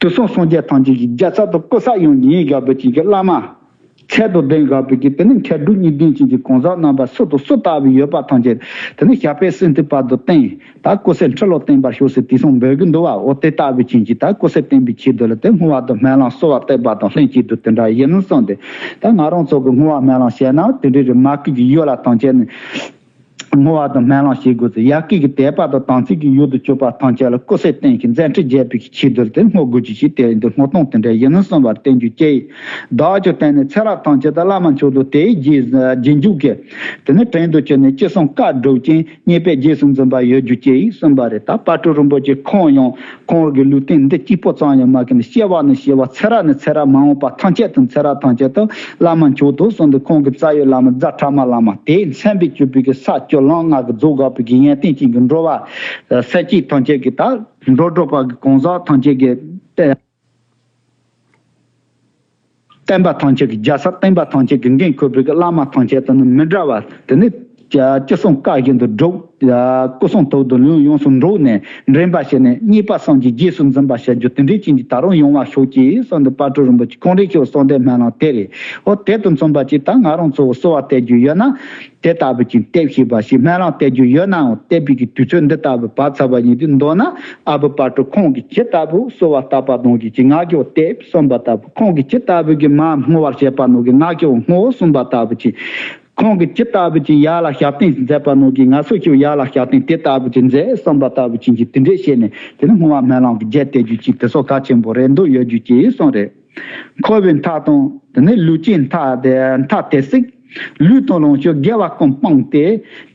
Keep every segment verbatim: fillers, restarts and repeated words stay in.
དུས་གསུམ་སངས་རྒྱས་ཐམས་ཅད་ཀྱི་རྒྱལ་ཚབ་དང་སྐུ་ཚབ་ཡང་ཡིན་དགོས་པའི་ཅིག་གི་བླ་མ། ཚད་དང་ལྡན་དགོས་པའི་གི་དེ་ནི་མཁས་གྲུབ་གཉིས་ལྡན་ཅན་གྱི་གང་ཟག་རྣམ་པ་སུ་དང་སུ་ལྟ་བུ་ཡོད་པ་ཐམས་ཅད་དེ་ནི་ཞབས་པད་སྲིན་མཐུ་བར་དུ་བརྟན། ད་སྐུ་ཚེ་ཁྲི་ལོ་བརྟན་པར་ཤོག་ཟེར་དེ་སོང་འབོད་ཀྱི་འདུག་བ། འོ་དེ་ལྟ་བུ་ཅན་གྱི་ད་སྐུ་ཚེ་བརྟན་པའི་ཆེད་དུ་ལ་དེ་བསྔོ་བ་དང་སྨོན་ལམ་གསོལ་བ་བཏབ་པ་དང་ལྷན་ཅིག་ཏུ་དེ་འདྲ་ཡིན་གསུངས་ཏེ། ད་ང་རང་ཚོ་གི་བསྔོ་བ་སྨོན་ལམ་བྱས་ན་དེ་འདྲའི་རིགས་མ་བསྐུལ་གྱི་ཡུལ་ལ་ཐམས་ཅད་ནི། བསྔོ་བ་དང་སྨོན་ལམ་བྱེད་དགོས་ཚེ་ཡ་སྐུལ་གྱི་དད་པ་དང་དམ་ཚིག་གི་ཡུལ་དུ་གྱུར་པ་ཐམས་ཅད་ལ་སྐུ་ཚེ་བརྟན་ཞིང་མཛད་འཕྲིན་རྒྱས་པའི་ཆེད་དུ་དེ་བསྔོ་དགོས་ཀྱི་ཞིག་དེ་ཡིན་དུས་བསྔོ་སྟངས་དེ་འདྲ་ཡིན་ནོ་གསུངས་པར་བསྟན་རྒྱུ་སྐྱེ་ཡི། བདག་ཀྱང་བརྟེན་ནས་ཚེ་རབས་ཐམས་ཅད་དུ་བླ་མ་མཆོག་ཏུ་དེའི་རྗེས་རྗེས་འཇུག་གི། དེ་ནས་བྲན་དུ་གྱུར་ནས་ཅི་གསུང་བཀའ་སྒྲུབ་ཅིང་། བརྙས་པས་རྗེས་སུ་འཛིན་པ་ཡོད་རྒྱུ་སྐྱེ་ཡི་གསུངས་པ་རེད། ད་དཔལ་སྤྲུལ་རིན་པོ་ཆེ་ཁོང་ཡང་ཁོང་གི་ལུས་རྟེན་འདི་གཅིག་པོ་ཙམ་ཡང་མ་གི་ནས་སྐྱེ་བ་ནས་སྐྱེ་བ་ཚེ་རབས་ནས་ཚེ་རབས་མ་འོངས་པ་ཐམས་ཅད་དུ་ཚེ་རབས་ཐམས་ཅད་དུ་བླ་མ་མཆོག་ཏུ་གསུངས་ཏེ་ཁོང་གི་རྩ་བའི་བླ་མ་རྫ་ཕྲ་མ་བླ་མ་དེས་མཚན་པའི་གྱུར་པའི་གི་ས་བཅུ་ལམ་ལྔ་གི་རྫོགས་དགོས་པའི་གི་ཡོན་ཏན་ཅན་གྱི་འགྲོ་བ་སེམས་ཅན་ཐམས་ཅད་ཀྱི་ད་འགྲོ་དྲུག་པ་གི་གང་ཟག་ཐམས་ཅད་ཀྱི་བསྟན་པ་ཐམས་ཅད་ཀྱི་རྒྱལ་ས་བསྟན་པ་ཐམས་ཅད་ཀྱི་འགན་འཁུར་བའི་གི་བླ་མ་ཐམས་ཅད་དང་ནི་མི་འདྲ་བ་དེ་ནི་ཅི་གསུང་བཀའ་བཞིན་དུ་སྒྲུབ། སྐུ་གསུང་ཐུགས་དང་ལུང་ཡོངས་སུ་འགྲོགས་ནས་འདྲེན་པ་བྱས་ནས་མཉེས་པ་བསམ་གྱིས་རྗེས་སུ་འཛིན་པ་བྱ་རྒྱུ་དེ་འདྲའི་ཅན་གྱི་ད་རུང་ཡོང་བ་ཤོག་ཅེས་གསུངས་ཏེ་དཔལ་སྤྲུལ་རིན་པོ་ཆེ་ཁོང་རང་ཤོག་གསུང་དེ་སྨོན་ལམ་དེ་རེད། འོ་དེ་དང་མཚུངས་པ་ཅིག་ད་ང་རང་ཚོ་གསོལ་བ་བཏབ་རྒྱུ་ཡོད་ན། དེ་ལྟ་བུ་ཅིག་བཏབ་ཤེས་པ་ཞིག་སྨོན་ལམ་བཏབ་རྒྱུ་ཡོད་ནའང་བཏབ་པའི་གི་དུས་ཚོད་འདི་ལྟ་བུ་བབས་ཚར་བ་ཡིན་དུས་མདོར་ན་ཨ་བུ་དཔལ་སྤྲུལ་ཁོང་གིས་ཇི་ལྟ་བུ་གསོལ་བ་བཏབ་པ་ནང་བཞིན་གྱི་ང་གིས་བཏབ་གསུངས་པ་ལྟ་བུ། ཁོང་གིས་ཇི་ལྟ་བུ་གི་མ་བསྔོ་བར་བྱེད་པ་ནང་བཞིན་ང་གིས་བསྔོ་གསུངས་པ་ལྟ་བུ་ཅིག་ཁོང་གིས་ཇི་ལྟ་བུ་ཅིག་ཡར་ལ་ཞབས་བརྟན་མཛད་པ་ནང་བཞིན་ང་ཚོ་ཞིག་ཡར་ལ་ཞབས་བརྟན་དེ་ལྟ་བུ་ཅིག་མཛད་གསུངས་པ་ལྟ་བུ་ཅིག་གིས་དེ་འདྲས་བྱས་ནས་དེ་ནི་བསྔོ་བ་སྨོན་ལམ་གྱི་རྒྱས་བཏབ་རྒྱུ་ཅིག་དེ་ཚོ་གལ་ཆེན་པོ་རེད་འདུག་ཡོད་རྒྱུ་ཅིག་གསུངས་རེད། འཁོར་བའི་མཐའ་དང་དེ་ནས་ལུས་ཀྱི་མཐའ་དེ་མཐའ་དེ་སྲིད། ལུས་དང་ལོངས་སྤྱོད་དགེ་བ་ཀུན་སྤངས་ཏེ།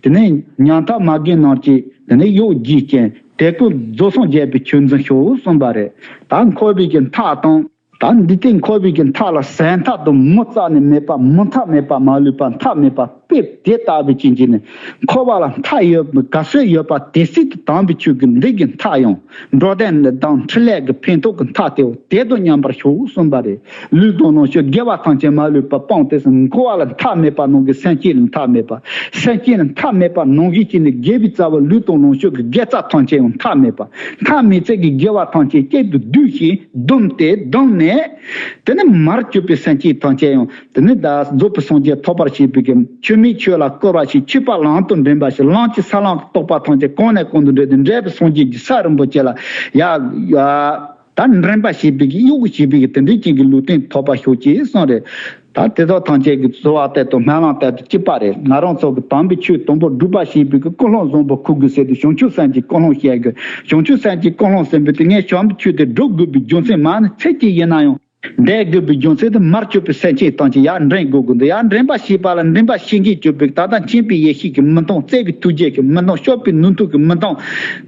དེ་ནས་ཉམ་ཐག་མ་རྒན་རྣམས་ཀྱི་དེ་ནས་གཡོག་བགྱིས་ཀྱིན་དེ་ཀུན་རྫོགས་སངས་རྒྱས་པའི་ཆོས་འཛིན་ཤོག་གསུངས་པ་རེད། ད་འཁོར་བའི་གི་མཐའ་དང་། ད་འདི་ལྟའི་འཁོར་བའི་གི་མཐའ་ལ་ཟད་མཐའ་དང་མུ་རྩ་ནས་མེད་པ། མུ་མཐའ་མེད་པ། མ་ལུས་པ་མཐའ་མེད་པ། དཔེ་དེ་ལྟ་བུ་ཅན་གྱི་ནི་འཁོར་བ་ལ་མཐའ་ཡོད་ག་ཚོད་ཡོད་པ་དེ་སྲིད་དུ་དམ་པའི་ཆོས་ཀྱི་འདི་གི་མཐའ་ཡང་འགྲོ་དོན་དང་འཕྲིན་ལས་ཀྱི་ཕན་ཐོགས་ཀྱི་མཐའ་དེའོ་དེ་དང་མཉམ་པར་ཤོག་གསུངས་པ་རེད། ལུས་དང་ལོངས་སྤྱོད་དགེ་བ་ཐམས་ཅད་མ་ལུས་པ་སྤངས་ཏེ་འཁོར་བ་ལ་མཐའ་མེད་པ་ནང་གི་སེམས་ཅན་ལ་མཐའ་མེད་པ། སེམས་ཅན་ལ་མཐའ་མེད་པ་ནང་བཞིན་གྱི་ནི་དགེ་བའི་རྩ་བ་ལུས་དང་ལོངས་སྤྱོད་ཀྱི་དགེ་རྩ་ཐམས་ཅད་ཡང་མཐའ་མེད་པ། མཐའ་མེད་ཚད་ཀྱི་དགེ་བ་ཐམས་ཅད་གཅིག་ཏུ་བསྡུས་ཤིང་བསྡོམས་ཏེ་བསྡོམས་ནས། དེ་ནི་མར་གྱུར་པའི་སེམས་ཅན་ཐམས་ཅད་ཡང་དེ་ནི་ད་རྫོགས་པའི་སངས་རྒྱས་ཐོབ་པར་བྱེད་པའི་གི་ཆོས་མིན་ཆོས་ལ་སྐུར་བ་ཞིག་ཆོས་པ་ལམ་དུ་འདྲེན་པ་ཞིག་ལམ་གྱི་ས་ལམ་གྱི་རྟོགས་པ་ཐམས་ཅད་གང་ནས་གང་དུ་འདྲེན་ཏེ་འདྲེན་པའི་སངས་རྒྱས་ཀྱི་ས་རིན་པོ་ཆེ་ལ་ཡ་ཡ་ད་འདྲེན་པ་བྱེད་པའི་གི་གཡོག་བྱེད་པའི་གི་དེ་འདྲའི་ཅན་གྱི་ལུས་རྟེན་ཐོབ་པ་ཤོག་ཅེས་གསུངས་རེད། ད་དེ་དག་ཐམས་ཅད་ཀྱི་གསོལ་བ་དེ་དང་སྨོན་ལམ་དེ་དང་གཅིག་པ་རེད། ང་རང་ཚོ་གི་དམ་པའི་ཆོས་དང་པོ་སྒྲུབ་པ་བྱེད་པའི་གི་ཀུན་སློང་བཟང་པོ་ཁུར་དགོས་ཟེར་ཏེ་བྱང་ཆུབ་སེམས་ཀྱི་ཀུན་སློང་བཤད་དགོས། བྱང་ཆུབ་སེམས་ཀྱི་ཀུན་སློང་ཟེར་བའི་དེ་ངས་བྱམས་པའི་ཆོས་དེ་སྒྲུབ་དགོས་པའི་རྒྱུ་མཚན་མ་ནི་ཚིག་གཅིག་ཡིན་ན་ཡང་། འདས་དགོས་པའི་རྒྱུ་མཚན་དེ་མར་གྱུར་པའི་སེམས་ཅན་ཐམས་ཅད་ཡར་འདྲེན་དགོས་ཀྱི་འདུག་ཡར་འདྲེན་པ་ཞེས་པ་ལ་འདྲེན་པ་བྱེད་མཁན་གྱུར་པའི་ད་ལྟ་མཁྱེན་པའི་ཡེ་ཤེས་ཀྱི་མི་མཐོང་། བརྩེ་བའི་ཐུགས་རྗེ་གི་མི་མཐོང་། སྤྱོད་པའི་ནུས་མཐུ་གི་མི་མཐོང་།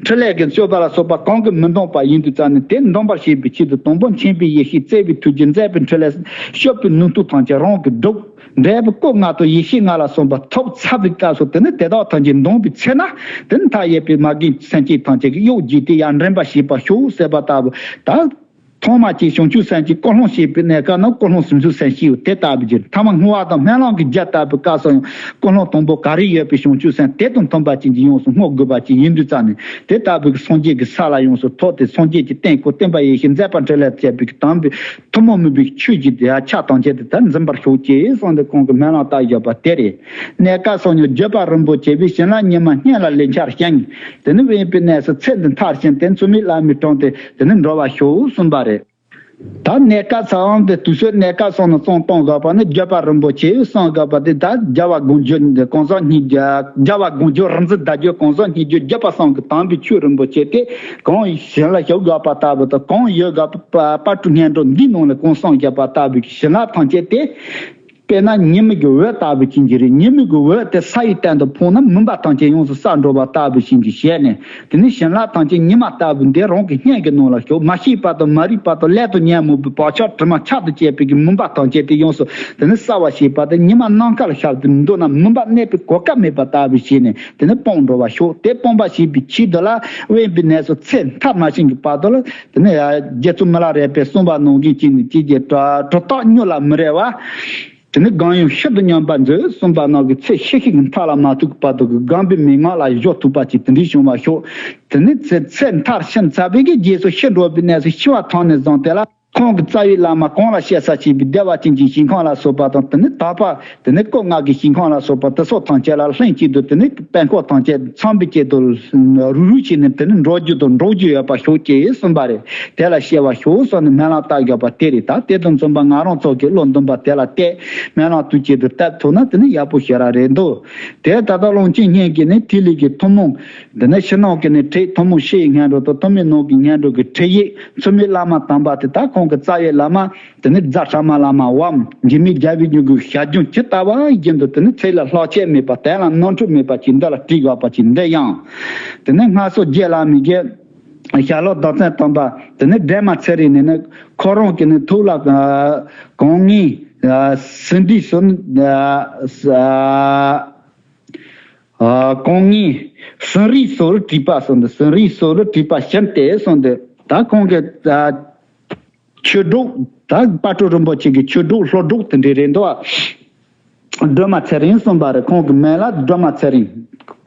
འཕྲིན་ལས་ཀྱི་སྤྱོད་པ་ལ་སོགས་པ་གང་གི་མི་མཐོང་པ་ཡིན་དུས་ཙང་ནས་དེ་འདོན་པར་བྱེད་པའི་ཆེད་དུ་དང་པོ་མཁྱེན་པའི་ཡེ་ཤེས། བརྩེ་བའི་ཐུགས་རྗེ། མཛད་པའི་འཕྲིན་ལས། སྤྱོད་པའི་ནུས་མཐུ་ཐམས་ཅད་རང་གིས་སྒྲུབ། འབྲས་བུ་སྐུ་ལྔ་དང་ཡེ་ཤེས་ལྔ་ལ་སོགས་པ་ཐོབ་ཚར་བའི་སྐབས་སུ་དེ་ནི་དེ་དག་ཐམས་ཅད་འདོན་པའི་ཚེ་ན་དེ་ནི་མཐའ་ཡས་པའི་མ་རྒན་སེམས་ཅན་ཐམས་ཅད་ཀྱི་གཡོག་བགྱིས་ཏེ་ཡར་འདྲེན་པ་བྱེད་པར་ཤོག་ཟེར་བ་ལྟ་བུ་ད། ཐོག་མ་གཅིག་བྱང་ཆུབ་སེམས་ཀྱི་ཀུན་སློང་བཤད་པའི་གནས་སྐབས་ན་ཀུན་སློང་སུམ་ཅུ་སོ་བཞི་ཡོད་དེ་ལྟ་བུ་ཅིག་ཐ་མ་བསྔོ་བ་དང་སྨོན་ལམ་གྱི་རྒྱ་ལྟ་བུའི་སྐབས་སུ་ཡང་ཀུན་སློང་དང་པོ་ག་རེ་ཡོད་པའི་བྱང་ཆུབ་སེམས་དེ་དང་མཐུན་པ་ཅན་གྱི་ཡོངས་སུ་བསྔོ་དགོས་པ་ཅིག་ཡིན་དུས་ཙང་ནས་དེ་ལྟ་བུའི་སངས་རྒྱས་ཀྱི་ས་ལ་ཡོངས་སུ་ཐོབ་སྟེ་སངས་རྒྱས་ཀྱི་བསྟན་སྐུ་བསྟན་པ་ཡེ་ཤེས་མཛད་པ་འཕྲིན་ལས་བཅས་པའི་དམ་པའི་ཐུན་མོང་མིན་པའི་ཆོས་ཀྱི་དེ་ཡ་ཆ་ཐམས་ཅད་དེ་ལྟར་འཛིན་པར་ཤོག་ཅེས་གསུངས་ཏེ་ཁོང་གིས་སྨོན་ལམ་བཏབ་བཞག་པ་དེ་རེད། གནས་སྐབས་སུ་ཡང་བརྒྱུད་པ་རིན་པོ་ཆེ་བའི་བྱིན་རླབས་ཉི་མ་སྙིང་ལ་ལེགས་ཆར་བཞིན། དེ་ནི་དབེན་པའི་གནས་སུ་ཚེ་འདི་མཐར་ཕྱིན་ཏེ་མཚུངས་མེད་བླ་མའི་དྲུང་དུ་དེ་ནི་འགྲོ་བར་ཤོག་གསུངས་པ་རེད། ད་གནས་སྐབས་སུའང་དེ་དུས་ཚོད་གནས་སྐབས་སོགས་ནས་གསུངས་གཏོང་དགོས་པ་ནི་བརྒྱུད་པ་རིན་པོ་ཆེས་གསུངས་དགོས་པ་དེ་ད་རྒྱལ་བ་དགོངས་བརྒྱུད་གང་ཟག་སྙིང་རྗེ། རྒྱལ་བ་དགོངས་བརྒྱུད་རིག་འཛིན་བརྡ་བརྒྱུད་གང་ཟག་སྙིང་རྗེ་བརྒྱུད་པ་གསུམ་གྱི་དམ་པའི་ཆོས་རིན་པོ་ཆེ་དེ་གང་ཞིང་ལ་བཞུགས་དགོས་པ་ལྟ་བུ་དང་གང་ཡོད་དགོས་པ་དཔལ་སྤྲུལ་སྔོན་འགྲོ་འདིའི་ནང་ལ་གང་གསུངས་བཞག་པ་ལྟ་བུའི་བྱིན་རླབས་ཐམས་ཅད་དེ། དཔེར་ན་ཉི་མ་གི་འོད་ལྟ་བུ་ཅན་གྱི་རེད། ཉི་མ་གི་འོད་དེ་ས་ཡི་སྟེང་དུ་ཕོག་ན་མུན་པ་ཐམས་ཅད་ཡོངས་སུ་བསལ་འགྲོ་བ་ལྟ་བུ་ཅན་གྱི་ཞལ་ནས། དེ་ནི་བྱིན་རླབས་ཐམས་ཅད་ཉི་མ་ལྟ་བུ་འདི་རང་གི་སྙིང་གི་ནང་ལ་ཞུགས། མ་ཤེས་པ་དང་མ་རིག་པ་དང་ཀླད་དུ་ཉོན་མོངས་པའི་བག་ཆགས་དྲི་མ་ཆགས་དང་བཅས་པའི་གི་མུན་པ་ཐམས་ཅད་དེ་ཡོངས་སུ་དེ་ནི་བསལ་བར་བྱེད་པ་དེ་ཉི་མ་ནམ་མཁའ་ལ་ཤར་ཏེ་འདུག་ན་མུན་པ་གནས་པའི་གོ་སྐབས་མེད་པ་ལྟ་བུ་བྱས་ནས་དེ་ནི་སྤངས་འགྲོ་བ་ཤོག་དེ་སྤངས་པ་བྱེད་པའི་ཆེད་དུ་ལ་དབེན་པའི་གནས་སུ་ཚེ་མཐའ་མ་ཤིང་གི་བར་དུ་ལ་དེ་ནི་རྗེ་བཙུན་མི་ལ་རས་པས་གསུངས་པ་ནང་བཞིན་བྱས་ནས་ཅིག་གི་གྲུབ་རྟགས་མྱུར་ལ་མི་རེ་བ། དེ་ནས་གང་ཡང་ཤིན་ཏུ་སྙམ་པར་མཛོད་གསུངས་པ་ནང་གི་ཚེ་ཤི་ཤི་གི་མཐའ་ལ་མ་ཐུག་གི་བར་དུ་གི་སྒོམ་པའི་མན་ངག་ལ་གཞོལ་ཐུབ་པ་ཅིག་དེ་འདྲའི་བྱུང་བར་ཤོག་དེ་ནས་ཚེ་ཚེ་མཐར་ཕྱིན་ཚར་བའི་གི་རྗེས་སུ་ཤི་འགྲོ་བའི་གནས་སུ་ཤི་བ་ཐོན་ནས་བཟུང་སྟེ་ལ། ཁོང་གི་རྩ་བའི་བླ་མ་གང་ལ་གཤེགས་ས་ཞེས་པའི་བདེ་བ་ཅན་གྱི་ཞིང་ཁམས་ལ་སོགས་པ་དང་། དེ་ནས་དག་པ། དེ་ནས་སྐུ་ལྔ་གི་ཞིང་ཁམས་ལ་སོགས་པ་དེ་སོགས་ཐམས་ཅད་ལ་ལྷན་ཅིག་ཏུ། དེ་ནས་དཔལ་འཁོར་ཐམས་ཅད་ཚངས་པའི་དཀྱིལ་དུ་རུག་རུག་བྱས་ནས། དེ་ནས་འགྲོ་རྒྱུ་དང་འགྲོགས་རྒྱུ་ཡོད་པར་ཤོག་ཅེས་གསུངས་པ་རེད། དེ་ལ་གཤེགས་པར་ཤོག་གསུངས་ནས་སྨོན་ལམ་བཏབ་ཡོད་པ་དེ་རེད། ད་དེ་དང་མཚུངས་པ་ང་རང་ཚོ་གི་བློ་འདུན་པ་དེ་ལ་གཏད། སྨོན་ལམ་དུས་གཅིག་ཏུ་བཏབ་ཐུབ་ན་དེ་ནི་ཡག་པོ་ཞེ་དྲག་རེད་འདུག་དེ་ད་ལྟ་ཀློང་ཆེན་བརྙན་བརྒྱུད་ནས་ཐིག་ལེ་གི་ཐུན་མོང་། འདི་ནི་ཕྱི་ནང་གི་ནི་ཁྲིད། ཐུན་མོང་ཕྱིའི་སྔོན་འགྲོ་དང་ཐུན་མོང་ནང་གི་སྔོན་འགྲོ་གི་ཁྲིད་ཡིག་ཚུལ་མིན་བླ་མ་དམ་པ་དེ་དག་ཁོང་གི་རྩ་བའི་བླ་མ། དེ་ནི་རྫ་ཧྲ་མ་བླ་མ་བམ་འཇིགས་མེད་རྒྱལ་བའི་མྱུ་གུའི་ཞལ་རྒྱུན་ཇི་ལྟ་བ་བཞིན་དུ། དེ་ནི་ཚིག་ལ་ལྷག་ཆད་མེད་པ། དོན་ལ་ནོར་འཁྲུལ་མེད་པ་ཅིག་འདི་ལ་བྲིས་ཡོད་པ་ཅིག་འདི་ཡང་། དེ་ནི་སྔར་སོ་རྗེ་བླ་མའི་གི་ཞལ་ལུང་རྡོར་བཙན་དམ་པ་དེ་ནི་སྒྲོལ་མ་ཚེ་རིང་ནས་ནི་ཁོ་རང་གི་ནི་ཐུགས་ལ་ཨ་གང་ངེས་ཟིན་བྲིས་སུ་ནི་ཨ་ཨ་གང་ངེས་ཟིན་བྲིས་སོགས་བྲིས་པ་གསུངས་འདུག་ཟིན་བྲིས་སོགས་བྲིས་པ་བཞིན་ཏེ་གསུངས་འདུག་ད་ཁོང་གི་ཨ་ཆོས་གྲོགས། ད་དཔལ་སྤྲུལ་རིན་པོ་ཆེ་གི་ཆོས་གྲོགས་ལྷོ་གྲོགས་དེ་འདྲ་རེད་འདུག་སྒྲོལ་མ་ཚེ་རིང་གསུངས་པ་རེད། ཁོང་གི་མིང་ལ་སྒྲོལ་མ་ཚེ་རིང་།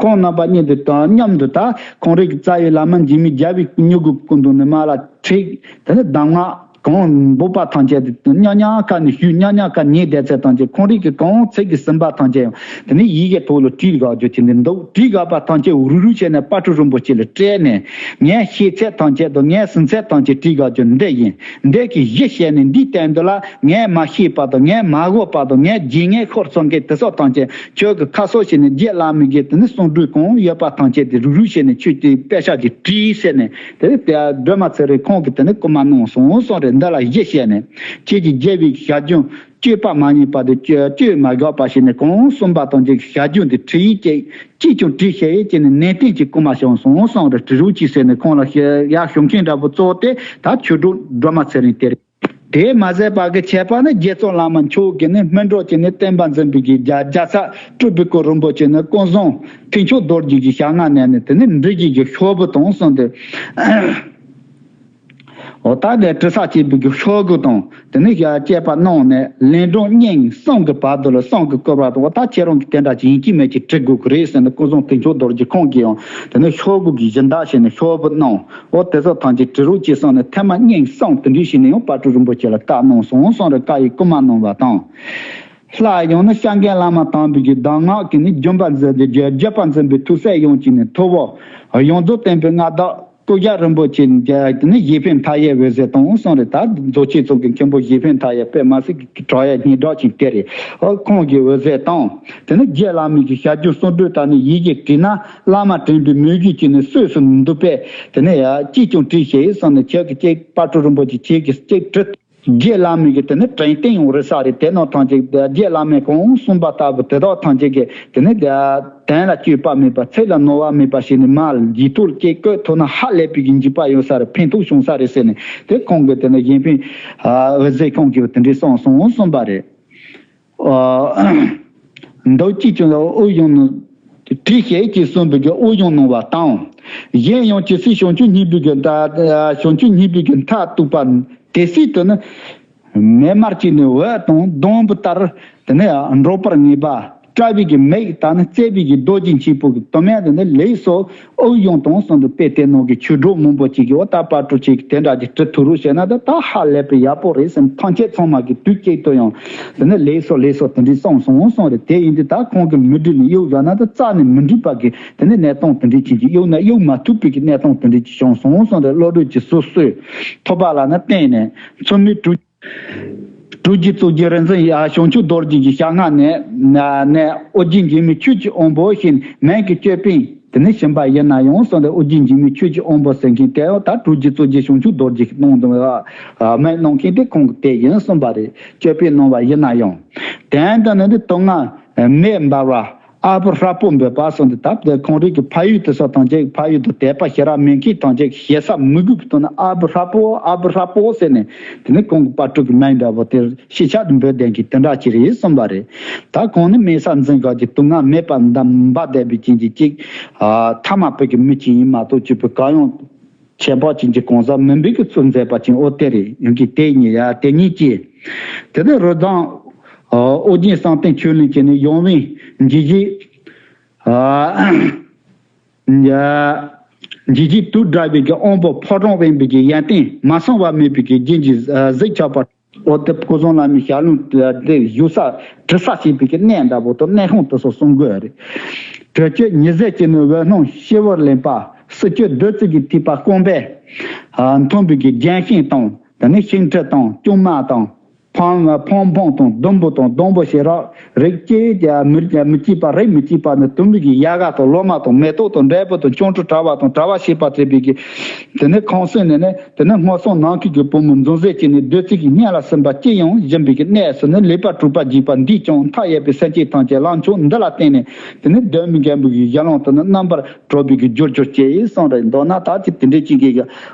ཁོང་རྣམ་པ་གཉིས་དེ་དང་མཉམ་དུ། ད་ཁོང་རང་གི་རྩ་བའི་བླ་མ་འཇིགས་མེད་རྒྱལ་བའི་མྱུ་གུ་སྐུ་མདུན་ནས་མར་ལ་ཁྲིད། དེ་ནས་གདམས་ངག་གང་འབོད་པ་ཐམས་ཅད་དེ་ཉག་ཉག་ཁ་ནས་ཞུས། ཉག་ཉག་ཁ་ཉན་བསྡད་ཚད་ཐམས་ཅད། ཁོང་རང་གི་གང་ཚིག་གིས་ཟིན་པ་ཐམས་ཅད་ཡང་དེ་ནས་ཡི་གེ་ཐོག་ལ་བྲིས་དགོས་རྒྱུ་བྱས་ནས་འདུག་བྲིས་དགོས་པ་ཐམས་ཅད་རུག་རུག་བྱས་ནས་དཔལ་སྤྲུལ་རིན་པོ་ཆེ་ལ་སྤྲད་ནས། ངས་ཤེས་ཚད་ཐམས་ཅད་དང་ངས་ཟིན་ཚད་ཐམས་ཅད་བྲིས་དགོས་རྒྱུ་འདི་ཡིན། འདི་གི་གཞི་བྱས་ནས་འདིའི་སྟེང་དུ་ལ་ངས་མ་ཤེས་པ་དང་ངས་མ་གོ་བ་དང་ངས་རྗེས་ངས་ཤོར་སོང་མཁན་དེ་ཚོ་ཐམས་ཅད་ཁྱོད་ཀྱི་ཁ་གསོ་བྱས་ནས། རྗེ་བླ་མའི་གི་དེ་ནི་གསུང་སྒྲོས་གང་ཡོད་པ་ཐམས་ཅད་དེ་རུག་རུག་བྱས་ནས་ཁྱོད་ཀྱི་དཔེ་ཆ་གི་བྲིས་ཟེར་ནས། དེ་ནི་དེ་སྒྲོལ་མ་ཚེ་རིང་ཁོང་གིས་དེ་ནི་བསྐུལ་མ་གནང་སོང་སོང་རེད། འདི་ལ་གཞི་བྱས་ནས་ཁྱེད་ཀྱི་རྒྱལ་བའི་ཞལ་རྒྱུན། སྤྱོད་པ་མ་ཉམས་པ་དེ་སྤྱོད་སྤྱོད་མ་དགོས་པ་བྱས་ནས་གང་གསུངས་པ་དང་གཅིག་ཞལ་རྒྱུན་དེ་ཁྲིད་ཡིག་ཅིག་ཅིས་ཀྱང་བྲིས་ཤེས་ཡིན་ཅེས་ནས་ནན་ཏན་གྱིས་བསྐུལ་མ་བྱུང་སོང་གསུངས་རེད། བྲི་རོགས་གྱིས་ཟེར་ནས་ཁོང་ལ་ཡར་ཞུ་མཁན་འདྲ་པོ་གཙོ་བོ་དེ་ད་ཆོས་གྲོགས་སྒྲོལ་མ་ཚེ་རིང་དེ་རེད། དེ་མ་ཟད་པ་གི་ཁྱད་པར་ནི་རྗེ་བཙུན་བླ་མ་མཆོག་གིས་ནི་སྨིན་གྲོལ་གྱི་ནི་བསྟན་པ་འཛིན་པའི་གི་རྒྱ་རྒྱལ་ཚབ་སྤྲུལ་པའི་སྐུ་རིན་པོ་ཆེ་ནི་ཀུན་བཟང་མཐུ་མཆོག་རྡོ་རྗེ་གི་ཞལ་སྔ་ནས་ནི་དེ་ནི་འབྲི་གི་གི་ཤོག་བུ་དང་གསུངས་ཏེ། འོ་ད་དེ་དྲི་ས་བྱེད་པའི་གི་ཤོག་གུ་དང་དེ་ནས་བཅས་པ་གནང་ནས་ལན་གྲངས་གཉིས་གསུམ་གི་བར་དུ་ལ་གསུང་གི་སྐོར་བ་དང་། འོ་ད་ཁྱེད་རང་གི་དེ་འདྲ་ཅིག་ཡིན་གཅིག་མིན་གཅིག་བྲི་དགོས་ཀྱི་རེད་ཟེར་ནས་ཀུན་བཟང་མཐུ་མཆོག་རྡོ་རྗེ་ཁོང་གིས་ཡང་དེ་ནས་ཤོག་གུ་གི་སྦྱིན་བདག་བྱས་ནས་ཤོག་བུ་གནང་། འོ་དེ་ཚོ་ཐམས་ཅད་བྲི་རོགས་གྱིས་གསུངས་ནས་ཐེངས་མ་གཉིས་གསུམ་དེ་འདྲ་བྱས་ནས་ཡང་དཔལ་སྤྲུལ་རིན་པོ་ཆེ་ལ་བཀའ་གནང་སོང་གསུངས་རེད། བཀའ་ཡི་བསྐུལ་མ་གནང་བ་དང་། སླར་ཡང་ནི་སྐྱབས་མགོན་བླ་མ་དམ་པའི་གི་གདམས་ངག་གིས་ནི་བརྒྱུད་པ་འཛིན་ཏེ་བརྒྱུད་པ་འཛིན་པའི་ཐུགས་སྲས་ཡོངས་ཀྱི་ནི་ཐུ་བོ་ཡོངས་རྫོགས་བསྟན་པའི་མངའ་བདག་སྐུ་ཞབས་རིན་པོ་ཆེ་ནི་གཞན་ཕན་མཐའ་ཡས་འོད་ཟེར་དང་གསུངས་རེད། ད་རྫོགས་ཆེན་ཚོགས་ཀྱི་མཁན་པོ་གཞན་ཕན་མཐའ་ཡས་དཔེ་མ་སྲིད་ཀྱི་གྲགས་ཡས་སྙན་གྲགས་ཅིག་དེ་རེད། ཨོ་ཁོང་གི་འོད་ཟེར་དང་དེ་ནི་རྗེ་བླ་མའི་གི་ཞལ་རྒྱུན་གསུང་སྒྲོས་དང་ནི་ཡི་གེ་བྲིས་ན་བླ་མ་དྲན་པའི་མོས་གུས་ཀྱིས་ནི་གསོས་སུ་འདུག་པས། དེ་ནི་ཡ་ཅིས་ཀྱང་བྲིས་ཤེས་གསུངས་ནས་ཁྱེད་ཀྱི་གཅིག་དཔལ་སྤྲུལ་རིན་པོ་ཆེ་ཁྱེད་ཀྱི་གཅིག་བྲིས། རྗེ་བླ་མའི་གི་དེ་ནི་དྲན་རྟེན་ཡང་རེད་ས་རེད། དེ་རྣམས་ཐམས་ཅད་རྗེ་བླ་མས་གང་གསུངས་པ་ལྟ་བུ་དེ་དག་ཐམས་ཅད་ཀྱི་དེ་ནི་དོན་ལ་སྤྱོད་པ་མེད་པ། ཚིག་ལ་རྣོ་བ་མེད་པ་བྱས་ནས་མར་ལྗིད་ཐོག་ཅིག་བཀོད་ཐུབ་ན་ཧ་ལས་པའི་གི་འཇིགས་པ་ཡོད་ས་རེད། ཕན་ཐོགས་བྱུང་ས་རེད་ཟེར་ནས་དེ་ཁོང་གི་དེ་ནི་གཞན་ཕན་འོད་ཟེར་ཁོང་གིས་དེ་འདྲའི་གསུངས་སོང་གསུངས་པ་རེད། འདོད་ཅིས་ཀྱང་དབུགས་དབྱུང་ནི། བྲིས་ཤེས་ཀྱིས་གསུངས་པའི་གི་དབུགས་དབྱུང་གནང་བ་དང་། གཞན་ཡང་ཇི་སྲིད་བྱང་ཆུབ་སྙིང་པོའི་གི་མཐའ། བྱང་ཆུབ་སྙིང་པོའི་གི་མཐའ་གཏུགས་པ། དེ་སྲིད་དུ་ནི། མེ་དམར་གྱི་ནི་འོད་དང་སྡོང་བུ་ལྟར། དེ་ནི་འགྲོགས་པར་ངེས་པ། བཀྲ་བའི་གི་མིག་དང་ནི་བརྩེ་བའི་གི་རྡོ་རྗེ་འཆང་པོ་གི་དུ་མས་དེ་ནི་ལེགས་སོ། དབུགས་དབྱུང་དང་གསུངས་འདུག་དཔེ་དེ་ནང་གི་ཆོས་གྲོགས་མང་པོ་ཅིག་གིས་འོ་ད་དཔལ་སྤྲུལ་ཁྱེད་ཀྱིས་དེ་འདྲ་ཅིག་བྲི་ཐུབ་རོགས་བྱས་ན་ད་ད་ཧ་ལས་པའི་ཡག་པོ་རེད་ཟེར་ནས་ཐམས་ཅད་ཚང་མ་གིས་དུས་གཅིག་ཏུ་ཡང་དེ་ནི་ལེགས་སོ་ལེགས་སོ་དེ་འདྲའི་གསུངས་སོང་གསུངས་རེད། དེ་ཡིན་དུས་ད་ཁོང་གིས་མུ་འབྲེལ་ནས་གཡུག་བཞག་ན་ད་རྩ་ནས་མི་འགྲིག་པ་གི་དེ་ནི་གནས་སྟངས་དེ་འདྲའི་ཅིག་གིས་གཡུག་ན་གཡུག་མ་ཐུབ་པའི་གི་གནས་སྟངས་དེ་འདྲའི་ཅིག་བྱུང་སོང་གསུངས་རེད། བློ་གྲོས་ཀྱི་སོ་སོས་ཐོབ་པ་ལ་ནི་བརྟེན་ནས་མཚུངས་མེད་གྲུབ། གྲུབ་ཀྱི་གཙུག་གི་རིག་འཛིན་ཡ་བྱང་ཆུབ་རྡོ་རྗེ་གི་ཞལ་སྔ་ནས་ནས་ཨོ་རྒྱན་འཇིགས་མེད་ཆོས་ཀྱི་དབང་པོ་ཞེས་མིང་གི་ཅོད་པན་དེ་ནི་བྱིན་པ་ཡིན་ན་ཡང་གསུངས་ཏེ། ཨོ་རྒྱན་འཇིགས་མེད་ཆོས་ཀྱི་དབང་པོ་ཟེར་མཁན་དེ་ཡང་ད་གྲུབ་ཀྱི་གཙུག་གི་བྱང་ཆུབ་རྡོ་རྗེ་གི་གནང་དུ་མིང་གནང་མཁན་དེ་ཁོང་གི་དེ་ཡིན་གསུངས་པ་རེད། ཅོད་པན་གནང་བ་ཡིན་ན་ཡང་དོན་དུ་ནི་འདི་དུག་ལྔ་མེ་འབར་བ། ཨ་བུ་ཧྲ་པོ་འབོད་པ་གསུངས་ཏེ། ད་ཁོང་རང་གི་ཕ་ཡུལ་དེ་ཚོ་ཐམས་ཅད་ཕ་ཡུལ་དུ་དད་པ་ཞེ་དྲག་མེད་མཁན་ཐམས་ཅད་ཞེ་ས་མི་དགོས་པའི་ཐོག་ནས་ཨ་བུ་ཧྲ་པོ་ཨ་བུ་ཧྲ་པོ་ཟེར་ནས་དེ་ནས་ཁོང་གི་དཔལ་སྤྲུལ་གྱི་མིང་འདྲ་བོ་དེ་ཤེས་བྱ་དུ་འབོད་བསྡད་མཁན་དེ་འདྲ་ཅིག་རེད་གསུངས་པ་རེད། ད་ཁོང་ནི་དམན་ས་འཛིན་ག་གི་དུག་ལྔ་མེད་པ་འདམ་འབའ་བསྡད་པའི་རྐྱེན་གྱིས་ཅིག་ཐ་མལ་པའི་གི་མི་ཅིག་ཡིན་མ་གཏོགས་ཅིག་པའི་གང་ཡང་ཁྱད་འཕགས་ཅན་གྱི་གང་ཟག་མིན་པའི་གི་ཚུལ་མཛད་པ་ཅིག་འོ་དེ་རེད། ཡང་གི་དེ་ཉིད་ཡ་དེ་ཉིད་ཀྱིས་དེ་ནས་རི་དྭགས། ཨོ་རྒྱན་བསམ་གཏན་ཆོས་གླིང་བཅས་ནས་ཡོང་བའི་འཇིགས་བྱེད། ཨ་འཇིགས་བྱེད་དུག་དྲག་པའི་གི་དབང་པོ་ཕོ་བྲང་དབེན་པའི་གི་ཡོན་ཏན་མ་སངས་པ་མེད་པའི་གི་རྒྱན་གྱིས་གཟིགས་ཆགས་པ། འོ་དེ་སྐུ་གསུམ་བླ་མའི་ཞལ་ལུང་དེ་བཞུགས་ས་གྲུ་ས་བྱེད་པའི་གི་གནས་འདྲ་པོ་དང་གནས་ཁང་དེ་ཚོ་གསུང་དགོས་རེད། དྲི་ཆུ་ཉི་ཟེར་གྱི་ནི་འོད་སྣང་ཤེལ་བུར་ལེན་པ། སྲི་ཆུ་བདུད་རྩི་གི་ཐིགས་པ་སྐོམ་པས་འཐུངས་པའི་གི་ལྗོན་ཤིང་དང་། དེ་ནས་ཤིང་ཁྲི་དང་ལྕུག་མ་དང་། ཕང་ཕང་ཕང་དང་ཟླུམ་པོ་དང་ཟླུམ་པོ་ཞེས་རག་རིགས་སྐྱེས་ཀྱི་མི་མི་སྐྱེས་པ་རིགས་མི་སྐྱེས་པ་ནི་དུམ་བུ་གི་ཡལ་ག་དང་ལོ་མ་དང་མེ་ཏོག་དང་འབྲས་བུ་དང་ཆོ་འཕྲུལ་དྲ་བ་དང་དྲ་བ་ཞེས་པ་བྲིས་པའི་གི། དེ་ནས་ཁང་གསེང་ནས་ནི་དེ་ནས་སྔོ་སངས་ནམ་མཁའི་གི་བུ་མོ་འཛུམ་ཟེར་གྱི་ནི་བདུད་རྩི་གི་སྙན་ལ་སིམ་པ་ཅི་ཡང་སྦྱིན་པའི་གི་གནས་སུ་ནི་ལེགས་པར་གྲུབ་པར་བགྱིས་པ་འདིས་ཀྱང་མཐའ་ཡས་པའི་སེམས་ཅན་ཐམས་ཅད་ལ་མཆོག་འདི་ལ་བརྟེན་ནས་དེ་ནི་གདོད་མའི་རྒན་པོ་གི་ཞལ་ལུང་དེ་ནི་རྣམ་པར་གྲོལ་བའི་གི་རྒྱུར་གྱུར་ཅིག་གསུངས་རེད། མདོར་ན་ད་ཅི་དེ་འདྲའི་ཅིག་གི་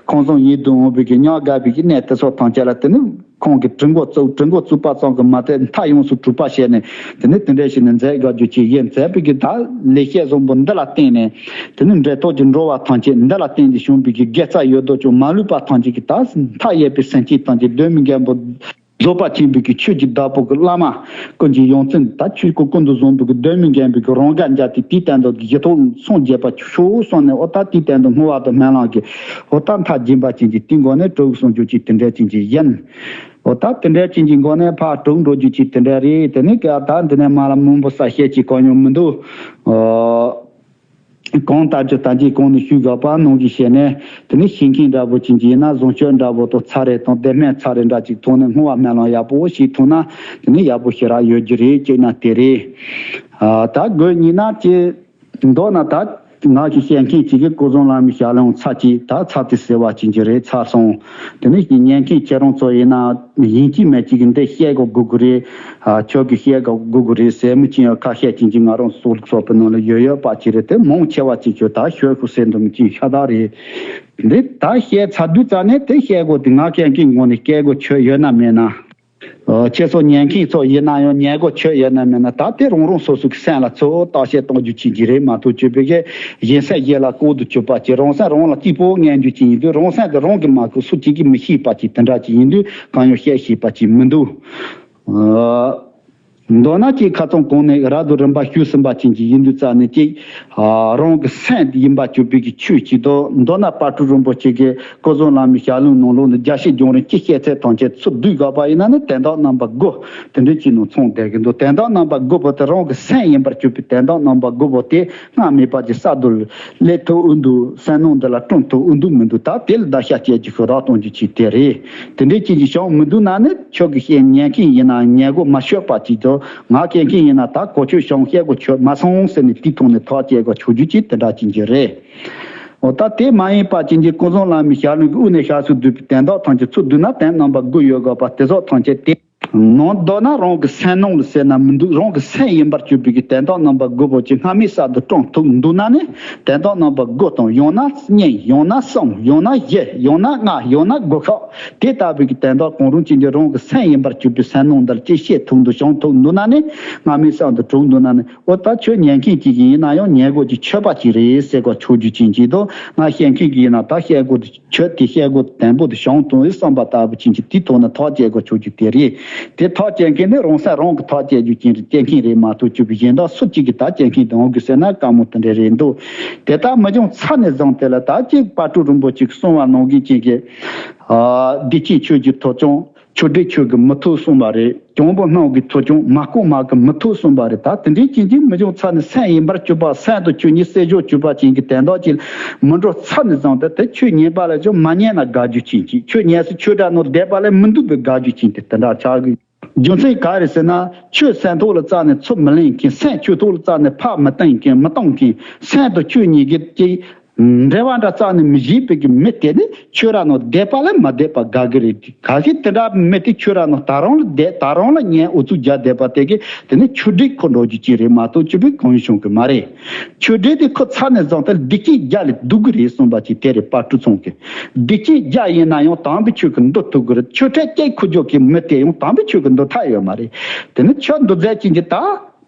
ཁང་བཟང་ཡིད་དུ་འོང་བའི་གི་ཉག་དགའ་བའི་གི་གནས་དེ་ཚོ་ཐམས་ཅད་ལ་དེ་ནི། ཁོང་གིས་གྲི་མགོ་བཙུགས། གྲི་མགོ་བཙུགས་པ་ཙམ་གྱིས་མ་ཚད་མཐའ་ཡོངས་སུ་གྲུབ་པ་བྱས་ནས། དེ་ནས་དེ་འདྲ་ཞིག་ནས་མཛད་དགའ་རྒྱུ་ཅིག་ཡིན། མཛད་པའི་གི་ད་ལེགས་བཤད་བཟང་པོ་འདི་ལ་བརྟེན་ནས། དེ་ནས་འབྲེལ་ཐོགས་ཀྱི་འགྲོ་བ་ཐམས་ཅད་འདི་ལ་བརྟེན་ཏེ་བྱུང་བའི་གི་དགེ་རྩ་ཡོད་དོ་ཅོག་མ་ལུས་པ་ཐམས་ཅད་ཀྱི་ད་མཐའ་ཡས་པའི་སེམས་ཅན་ཐམས་ཅད་གདོད་མའི་རྒན་པོ་རྫོགས་པ་ཆེན་པོའི་གི་ཆོས་ཀྱི་བདག་པོ་གི་བླ་མ་ཀུན་གྱི་ཡོན་ཏན་ད་ཆོས་སྐུ་ཀུན་ཏུ་བཟང་པོ་གི་གདོད་མའི་རྒན་པོའི་གི་རང་དགའ་མཇལ་ཏེ་དེའི་སྟེང་དུ་གི་ཡིད་ཐོག་སངས་རྒྱས་པ་ཆོག་གསུངས་ནས། འོ་ད་དེའི་སྟེང་དུ་བསྔོ་བ་དང་སྨོན་ལམ་གྱི་འོ་ད་མཐའ་རྒྱས་པ་ཅན་གྱི་དེའི་སྒོ་ནས་གྲུབ་གསུང་རྒྱུ་ཅིག་དེ་འདྲ་ཅན་གྱི་ཡིན། འོ་ད་དེ་འདྲ་ཅན་གྱི་སྒོ་ནས་ཕར་གྲུབ་འགྲོ་རྒྱུ་ཅིག་དེ་འདྲ་རེད། དེ་ནས་ཀྱང་ད་འདི་ནས་མར་ལ་མང་པོ་ས་བཤད་ཅིག་གང་ཡང་མི་འདུག་ཨོ། གང་ལྟར་གྱི་ད་ཅིག་གོང་ནས་ཞུས་དགོས་པ་ནང་བཞིན་བྱས་ནས། དེ་ནས་ཤེས་མཁན་འདྲ་པོ་ཅན་གྱི་ཡིན་ན་བཟང་སྤྱོད་འདྲ་པོ་དང་ཚར་རེ་དང་བདེ་སྨོན་ཚར་རེ་འདྲ་ཅིག་ཐོག་ནས་བསྔོ་བ་སྨོན་ལམ་ཡག་པོ་ཞིག་ཐོག་ན་དེ་ནས་ཡག་པོ་ཞེ་དྲག་ཡོད་རྒྱུ་རེད། གཅིག་ན་དེ་རེད། ཨ་ད་དགོས་གཉིས་ན་ཅི། མདོར་ན་ད་ང་གི་བཤད་མཁན་གཅིག་གི་སྐུ་གསུམ་བླ་མའི་ཞལ་ལུང་ཚར་གཅིག་ད་ཚར་དེ་ཟེར་བ་ཅན་གྱི་རེད། ཚར་སོང་། དེ་ནས་ཉན་མཁན་ཁྱེད་རང་ཚོ་ཡིན་ན་ཡིན་གཅིག་མིན་གཅིག་གི་འདི་བཤད་དགོས་དགོས་ཀྱི་རེད། ཨ་ཁྱོད་ཀྱིས་བཤད་དགོས་དགོས་ཀྱི་རེད་ཟེར་མི་ཅི་ཡང་ཁ་བཤད་ཅན་གྱི་ང་རང་སོགས་ལུགས་སོགས་པའི་ནང་ལ་ཡོད་ཡོད་པ་ཅིག་རེད། དེ་མང་ཆེ་བ་ཅིག་ཁྱོད་ད་ཤོད་དགོས་ཟེར་འདུག་མི་ཅི་ཤ་སྟག་རེད། འདི་ད་བཤད་ཚར་དུས་ཙ་ནས་དེ་བཤད་དགོས་དེ་ང་སྐད་ཀྱི་ངོ་ནས་བཤད་དགོས་ཆོད་ཡོད་ན་མེད་ན། ཨོ། ཁྱེད་ཚོ་ཉན་མཁན་ཚོ་ཡིན་ན་ཡང་ཉན་དགོས་ཆོད་ཡོད་ན་མེད་ན་ད་དེ་རང་རང་སོ་སོ་གི་སེམས་ལ་གཙོ་བོ་བརྟག་དཔྱད་གཏོང་རྒྱུ་ཅིག་གི་རེད་མ་གཏོགས། ཅོ་པའི་གི་གཞན་སེམས་གཞན་ལ་ལྐོག་ཏུ་གྱུར་པ་ཅིག་རང་སེམས་རང་ལ་གཅིག་པོ་ངན་རྒྱུ་ཅིག་ཡིན་དུས། རང་སེམས་དེ་རང་གིས་མ་གོ་སུ་གཅིག་གིས་མི་ཤེས་པ་ཅིག་དེ་འདྲ་ཅིག་ཡིན་དུས་གང་ཡང་བཤད་ཤེས་པ་ཅིག་མི་འདུག་ཨོ། མདོར་ན་ཅིག་ཁ་སང་གོང་ནས་རབ་ཏུ་རིམ་པ་ཞུས་ཟིན་པ་ཅན་གྱི་ཡིན་དུས་ཙ་ནས་ཅིག་ཨ་རང་གི་སེམས་ཡིན་པར་གྱུར་པའི་གི་ཆོས་ཅིག་དང་། མདོར་ན་དཔལ་སྤྲུལ་རིན་པོ་ཆེ་གི་སྐུ་གསུམ་བླ་མའི་ཞལ་ལུང་ནང་ལོགས་ནས་རྒྱལ་སྲས་འབྱུང་རིགས་ཀྱི་བཤད་ཚད་ཐམས་ཅད་ཚུར་བསྡུས་དགོས་པ་ཡིན་ན་ནི་དོན་དག་རྣམ་པ་དགུ་དེ་འདྲའི་ཅིག་ནང་ཚང་བསྡད་ཀྱི་འདུག་དོན་དག་རྣམ་པ་དགུ་པོ་དེ་རང་གི་སེམས་ཡིན་པར་གྱུར་པའི་དོན་དག་རྣམ་པ་དགུ་པོ་དེ་སྔར་མེད་པ་ཅིག་གསར་དུ་སླེབས་ཐུབ་འོས་འདུག་སེམས་ནང་འདི་ལ་སྐྲུན་ཐུབ་འོས་འདུག་མི་འདུག་ད་དེ་ལ་བརྡར་ཤ་བཅད་ཀྱི་ཤོག་ཐག་གཏོང་རྒྱུ་ཅིག་དེ་རེད། དེ་འདྲའི་ཅིག་གི་བྱུང་མི་འདུག་ན་ནི་ཁྱོད་ཀྱི་བཤད་ཉན་མཁན་ཡིན་ན་ཉན་དགོས་མ་ཤོད་པ་ཅིག་དང་། ང་སྐད་མཁན་ཡིན་ན་ད་གོ་ཆོད་བྱུང་བཤད་དགོས་ཆོད་མ་སོང་ཟེར་ནས་དེའི་ཐོག་ནས་ཐག་བཅད་དགོས་ཆོག་རྒྱུ་ཅིག་དེ་འདྲ་ཅིག་གི་རེད། འོ་ད་དེ་མ་ཡིན་པ་ཅིག་གི་སྐུ་གསུམ་བླ་མའི་ཞལ་ལུང་གི་དབུ་ནས་ཞབས་སུ་བསྡུས་པའི་དོན་དག་ཐམས་ཅད་ཚུར་བསྡུས་ན་དོན་རྣམ་པ་དགུ་ཡོད་དགོས་པ་དེ་ཚོ་ཐམས་ཅད་དེ། ནང་དོན་ན་རང་གི་སེམས་ནང་ལ་ཟེར་ན་མི་འདུག་རང་གི་སེམས་ཡིན་པར་གྱུར་པའི་གི་དོན་དག་རྣམ་པ་དགུ་པོ་ཅིག་སྔར་མེད་གསར་དུ་བསྐྲུན་ཐུབ་འདུག་ན་ནི་དོན་དག་རྣམ་པ་དགུ་དང་། ཡང་ན་གཉིས། ཡང་ན་གསུམ། ཡང་ན་བཞི། ཡང་ན་ལྔ། ཡང་ན་དགུ་ཤོག་དེ་ལྟ་བུའི་གི་དོན་དག་གང་རུང་ཅིག་གི་རང་གི་སེམས་ཡིན་པར་གྱུར་པའི་སེམས་ནང་འདིར་ཅིག་བཤད་ཐུབ་འདུག་བྱུང་ཐུབ་འདུག་ན་ནི། སྔར་མེད་གསར་དུ་གྲུབ་འདུག་ན་ནི། འོ་ད་ཁྱོད་ཉན་མཁན་ཅིག་གི་ཡིན་ན་ཡང་ཉན་དགོས་ཀྱི་ཆོད་པ་ཅིག་རེད་ཟེར་དགོས་ཆོག་རྒྱུ་ཅན་ཅིག་དང་། ང་བཤད་མཁན་གྱི་ཡིན་ན་ད་བཤད་དགོས་ཀྱི་ཆོད་དེ་བཤད་དགོས་དོན་པོ་དེ་བྱུང་ཐུབ་བསམ་པ་ལྟ་བུ་ཅན་གྱི་དེའི་ཐོག་ནས་ཐག་བཅད་དགོས་ཆོག་རྒྱུ་དེ་རེད། དེ་ཐག་བཅད་མཁན་ནི་རང་སེམས་རང་གིས་ཐག་བཅད་རྒྱུ་ཅན་རེད། བཅད་མཁན་རེད་མ་གཏོགས་ཅོ་པའི་གཞན་དག་སུ་གཅིག་གིས་ད་བཅད་མཁན་དེ་འོང་དགོས་ཟེར་ན་དཀའ་མོ་དེ་འདྲ་རེད་འདུག་དེ་ལྟར་མི་འབྱུང་ཚར་ནས་བཟུང་དེ་ལ་ད་ཅིག་དཔལ་སྤྲུལ་རིན་པོ་ཆེས་གསུངས་པ་ནང་བཞིན་ཅན་གྱི། ཨ་བདེ་སྐྱིད་ཆོས་ཀྱི་ཐོག་ཀྱང་། ཆོས་སྒྲིག་ཆོས་ཀྱིས་མི་ཐུབ་གསུངས་པ་རེད། གྱང་པོ་སྣང་གིས་ཐུབ་ཀྱང་མ་བསྐོར་མ་གིས་མི་ཐུབ་གསུངས་པ་རེད། ད་དེ་འདྲའི་ཅན་གྱི་མི་འབྱུང་ཚར་ནས་སེམས་ཡིན་པར་གྱུར་པ། སེམས་དང་ཆོས་གཉིས་བསྲེས་སྦྱོར་གྱུར་པ་ཅན་གྱི་དོན་དག་ཅིག་མི་འགྲོ་ཚར་ནས་བཟུང་སྟེ། དེ་ཆོས་ཉན་པ་ལ་ཀྱང་མ་ཉན་ན་དགའ་རྒྱུ་ཅན་གྱི། ཆོས་ཉན་སའི་ཆོས་གྲྭ་ནང་བསྡད་པ་ལ་མི་འདོད་པའི་དགའ་རྒྱུ་ཅན་དེ་དེ་འདྲ་ཆགས་ཀྱི། རྒྱུ་མཚན་ག་རེ་ཟེར་ན། ཆོས་སེམས་ཐོག་ལ་རྩ་ནས་ཚུར་མི་ལེན་མཁན། སེམས་ཆོས་ཐོག་ལ་རྩ་ནས་ཕར་མི་བཏང་མཁན། མི་གཏོང་མཁན། སེམས་དང་ཆོས་གཉིས་ཀྱི་ཅིག་འབྲེལ་བ་འདྲ་རྩ་ནས་མི་བྱེད་པའི་གི་མི་དེ་ནི་ཆོས་ར་ནང་བསྡད་པ་ལས་མ་བསྡད་པ་དགའ་གི་རེད། གལ་སྲིད་དེ་འདྲ་མི་དེ་ཆོས་ར་ནང་ད་རུང་ལ་བསྡད། ད་རུང་ལ་ཉན་ཨུ་ཚུགས་རྒྱག་བསྡད་པ་དེ་གི་དེ་ནི་ཆོས་སྒྲིག་ཁོ་འགྲོ་རྒྱུ་ཅིག་རེད་མ་གཏོགས་ཅི་བས་གང་ཡང་བྱུང་གི་མ་རེད། ཆོས་སྒྲིག་དེ་ཁོ་ཚར་ནས་བཟུང་སྟེ་སྡིག་ཅན་བརྒྱ་ལས་སྡུག་གི་རེད་གསུངས་པ་ཅིག་དེ་རེད། དཔལ་སྤྲུལ་ཚང་གི་སྡིག་ཅན་བརྒྱ་ཡིན་ན་ཡང་དམ་པའི་ཆོས་ཀྱི་མདོ་ཐུག་གི་རེད། ཆོས་ཁྲིད་སྐྱེལ་ཁུ་རྒྱོ་གི་མི་དེ་ཡང་དམ་པའི་ཆོས་ཀྱི་མདོ་ཐར་ཡོད་མ་རེད། དེ་ནི་ཆོས་མདོ་མཛད་ཅན་གྱི་ད།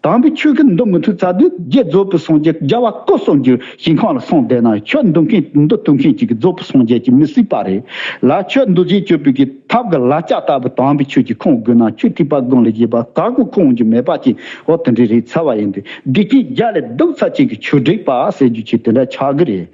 དམ་པའི་ཆོས་ཀྱིས་འདུལ་མི་ཐུབ་ཚར་དུས། རྗེ་རྫོགས་པའི་སངས་རྒྱས། རྒྱལ་བ་སྐུ་གསུམ་གྱི་ཞིང་ཁམས་ལ་སངས་བསྡད་ན། ཆོས་འདུལ་མཁན་འདུལ་ཐུབ་མཁན་ཅིག་གི་རྫོགས་པའི་སངས་རྒྱས་ཅིག་མི་སྲིད་པ་རེད་ལ། ཆོས་འདུལ་བྱེད་སྤྱོད་པའི་གི་ཐབས་ཀྱི་ལག་ཆ་ལྟ་བུ་དམ་པའི་ཆོས་ཀྱིས་ཁོང་དགོས་ན། ཆོས་ཐེག་པ་དགུང་ལ་བཞེད་པ་ག་གོ་ཁོང་གི་མེད་པ་ཅིག་འོ་དེ་འདྲའི་རིགས་ཚར་བ་ཡིན་དུས། སྡིག་ཅན་རྒྱལ་ལས་སྡུག་ཚར་ཅན་གྱི་ཆོས་སྒྲིག་པ་ཟེར་རྒྱུ་ཅིག་དེ་འདྲ་ཆགས་ཀྱི་རེད།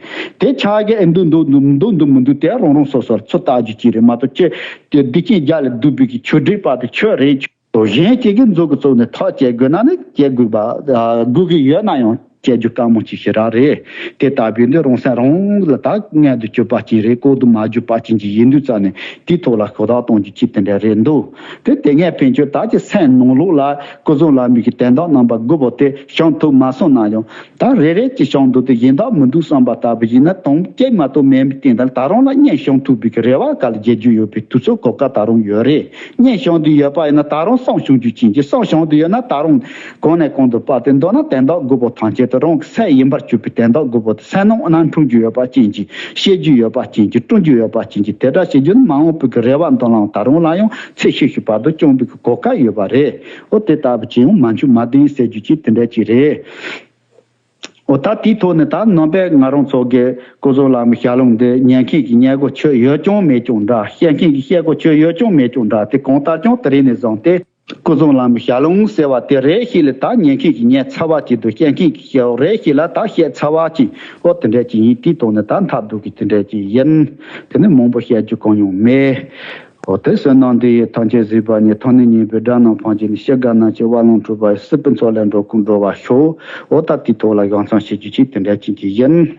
དེ་ཆགས་ཀྱི་ཨེ་འདུག་འདུག་འདུག་འདུག་འདུག་མི་འདུག་དེ་རང་རང་སོ་སོར་ཚོད་ལྟ་རྒྱུ་ཅིག་རེད་མ་གཏོགས། ཁྱོད་དེ་སྡིག་ཅན་རྒྱལ་ལས་སྡུག་པའི་གི་ཆོས་སྒྲིག་པ་དེ་ཁྱོད་རེད། གཞན་གཅིག་གིས་མཛུབ་གུ་བཙུགས་ནས་ཐག་བཅད་དགོས་ན་ནི་བཅད་དགོས་པ། ཨ། དགོས་ཀྱི་ཡོད་ན་ཡང་བཅད་རྒྱུ་དཀའ་མོ་ཅིག་ཞེ་དྲག་རེད། དེ་ལྟ་བུའི་འདི་རང་སེམས་རང་ལ་ད་མངལ་དུ་གྱུར་པ་ཅན་རེད། ལྐོག་ཏུ་མ་གྱུར་པ་ཅན་གྱི་ཡིན་དུས་ཙང་ནས། དེའི་ཐོག་ལ་ཤོག་ཐག་གཏོང་རྒྱུ་ཅིག་དེ་འདྲ་རེད་འདུག་དེ་དེ་སྔའི་ཕན་ཆོད་ད་ཀྱི་སེམས་ནང་ལོགས་ལ་སྐུ་གཟུགས་ལ་མི་གི་དོན་དག་རྣམ་པ་དགུ་པོ་དེ་བྱང་ཐུབ་མ་སོང་ན་ཡང་། ད་རེ་རེ་གཅིག་བྱང་འདུག་དེ་གཞན་དག་མི་འདུག་བསམ་པ་ལྟ་བུ་ཡིན་ན། དོན་གཅིག་མ་གཏོགས་མེད་པའི་སྟེང་དུ་ད་རུང་ལ་གཉེན་བྱང་ཐུབ་པའི་གི་རེ་བ་ག་ལ་བརྗེད་རྒྱུ་ཡོད་པའི་དུས་ཚོད་གོ་སྐབས་ད་རུང་ཡོད་རེད། གཉེན་བྱང་དུ་ཡོད་པ་ཡིན་ན་ད་རུང་བསམ་བྱུང་རྒྱུ་ཅན་གྱི། བསམ་བྱང་དུ་ཡོད་ན་ད་རུང་གོང་ནས་གོང་དུ་སྤར་ཏེ་འདོན་ན། དོན་དག་དགུ་པོ་ཐམས་ཅད་དུ་རང་གི་སེམས་ཡིན་པར་གྱུར་པའི་དོན་དག་དགུ་པོ་དེ་སེམས་ནང་ན་འཁྲུངས་རྒྱུ་ཡོད་པ་ཅན་གྱི། བཤད་རྒྱུ་ཡོད་པ་ཅན་གྱི། སྤྲོ་རྒྱུ་ཡོད་པ་ཅན་གྱི། དེ་འདྲ་བྱེད་རྒྱུ་ནི་མ་འོངས་པའི་གི་རེ་བ་འདོན་ལམ་ད་རུང་ལ་ཡང་ཚེ་ཤུལ་ཤུལ་བར་དུ་བསྐྱོང་བའི་གི་གོ་སྐབས་ཡོད་པ་རེད། འོ་དེ་ལྟ་བུ་ཅིག་ཡང་མ་འཆུག་མ་བདེན་ཟེར་རྒྱུ་ཅིག་དེ་འདྲ་ཅིག་རེད། འོ་ད་དེའི་ཐོག་ནས་ད་ནང་པའི་ང་རང་ཚོ་གི་སྐུ་གསུམ་བླ་མའི་ཞལ་ལུང་འདི་ཉན་མཁན་གྱིས་ཉན་དགོས་ཆོས་ཡོད་ཀྱང་མེད་ཀྱང་འདྲ། བཤད་མཁན་གྱིས་བཤད་དགོས་ཆོས་ཡོད་ཀྱང་མེད་ཀྱང་འདྲ། དེ་གང་ལྟར་ཀྱང་དེ་རིང་ནས་བཟུང་སྟེ། སྐུ་གསུམ་བླ་མའི་ཞལ་ལུང་ཟེར་བ་དེ་རེ་ཞིག་ལ་ད་ཉན་མཁན་གྱིས་ཉན་ཚར་བ་ཅིག་འདུག་བཤད་མཁན་གྱིས་བཤད། རེ་ཞིག་ལ་ད་བཤད་ཚར་བ་ཅིག་འོ་དེ་འདྲ་ཅིག་ཡིན། དེའི་ཐོག་ནས་ད་མཐར་ཐུག་གི་དེ་འདྲ་ཅིག་ཡིན། དེ་ནི་མང་པོ་བཤད་རྒྱུ་གང་ཡང་མེད། འོ་དེ་བསོད་ནམས་འདི་ཡིས་ཐམས་ཅད་གཟིགས་པ་ཉིད། ཐོབ་ནས་ཉེས་པའི་དགྲ་རྣམས་ཕམ་བྱས་ནས། སྐྱེ་རྒ་ན་འཆིའི་རྦ་ཀློང་འཁྲུགས་པ་ཡི། སྲིད་པའི་མཚོ་ལས་འགྲོ་ཀུན་སྒྲོལ་བར་ཤོག་འོ་ད་དེའི་ཐོག་ལ་ཡང་མཚམས་བཞག་རྒྱུ་ཅིག་དེ་འདྲ་ཅིག་ཅིག་ཡིན།